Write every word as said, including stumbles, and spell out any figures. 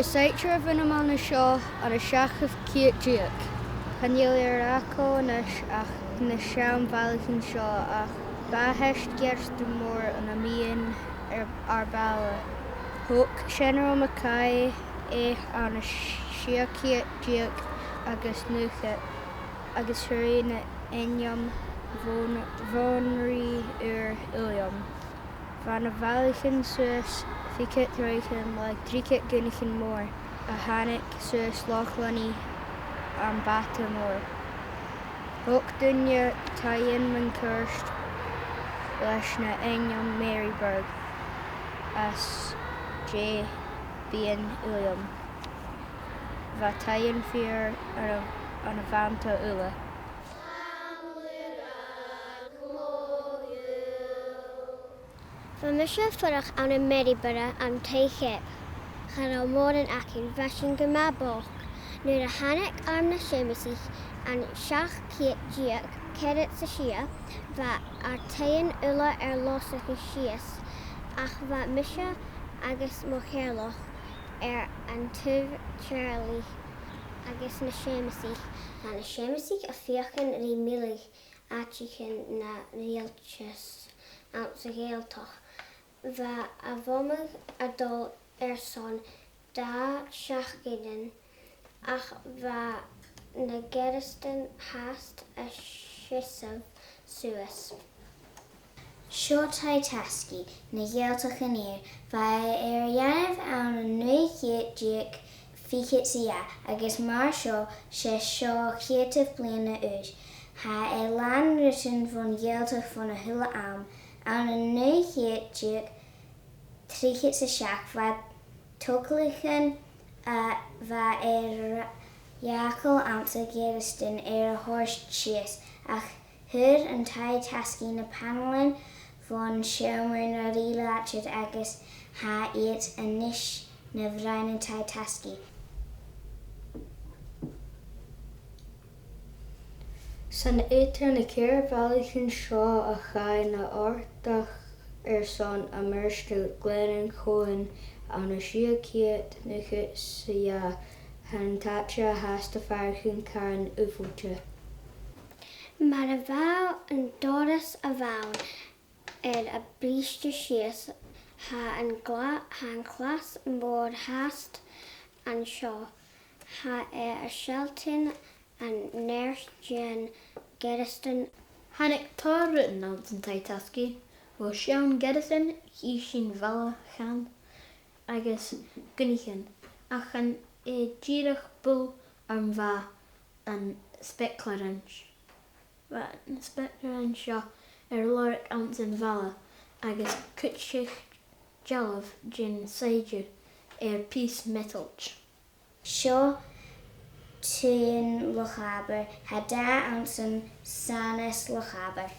Saighdear a bh' ann an seo ann an seachd ceud deug. Chan eil e air fhàgail a-nis ach na seann bhailichean seo, ach b' àbhaist gearradh mòr ann am meadhan ar, ar baile. Thog Seanair Mackay e ann an sia ceud deug agus naochad, agus fhuair e ainm Bhon-, Bhonrìgh Ùr Uilleam. Bha na bailichean suas fichead troighean le trithead gunnachain mòr a thàinig suas Loch Lunnaidh am bàta mòr. Thog daoine taighean mun cuairt leis an ainm Maryburgh às dèidh bìdh Uilleim. Bha taighean fìor ann an, ann am bàta uile. Bha mise a' fuireach ann am Maryborough an taigh-cheap. Cha robh mòran againn, bha sinn gu math bochd. Nuair a thàinig Arm na Seumasaich an seachd ceud deug ceathrad 's a sia, bha ar taighean uile air losgadh sìos, ach bha mise agus mo theaghlach air an taobh Charlie agus na Seumasaich. Bha na Seumasaich a' feuchainn ri milleadh àiteachan na riaghaltas anns a' Ghàidhealtachd. Bha a' mhomadh a' dol airson dà sheachdain, ach bha na Gearasdan fhathast a' seasamh suas. Seo Taigh Tasgaidh, na Gàidhealtach an Iar. Bha e air a dhèanamh ann an naoi ceud deug fichead 's a dhà, agus mar seo, 's e seo a' chiad bhliadhna a-nis. Tha e làn rudan bhon Ghàidhealtachd bhon a h-uile àm. Ann an naoi ceud deug trithead 's a seachd, bha togalaichean a bha air fhàgail anns a' Ghearasdan air a thoirt sìos, ach fhuair an Taigh Tasgaidh na panalan bhon seòmar na rìlèite agus tha iad a-nis na bhroinn an Taigh Tasgaidh. 'S ann eadar na ceithir bhailichean seo a chaidh na òrdachadh airson a' mhuiristidh Gleann an Chomhain ann an sia ceud naochad 's a dhà. Tha an t-àite fhathast a' faireachdainn caran uafailte. Mar a bha an doras a bh' ann air a briseadh sìos, tha an gla-, tha an clas mòr fhathast an seo. Tha e a' sealltainn an neart dhen Ghearasdan. Thàinig tòrr rudan anns an Taigh Tasgaidh. Bho sheann ghearasdan, chì sinn bhalla-chan agus gunnaichean, ach chan e dìreach buill-arm a bha an speicealair. Bha na speicealairean seo air lorg anns a' bhalla agus cuidich dealbh den saighdear air pìos meatailt. Seo Taigh Loch Abar, tha dath anns an sànas Loch Abar.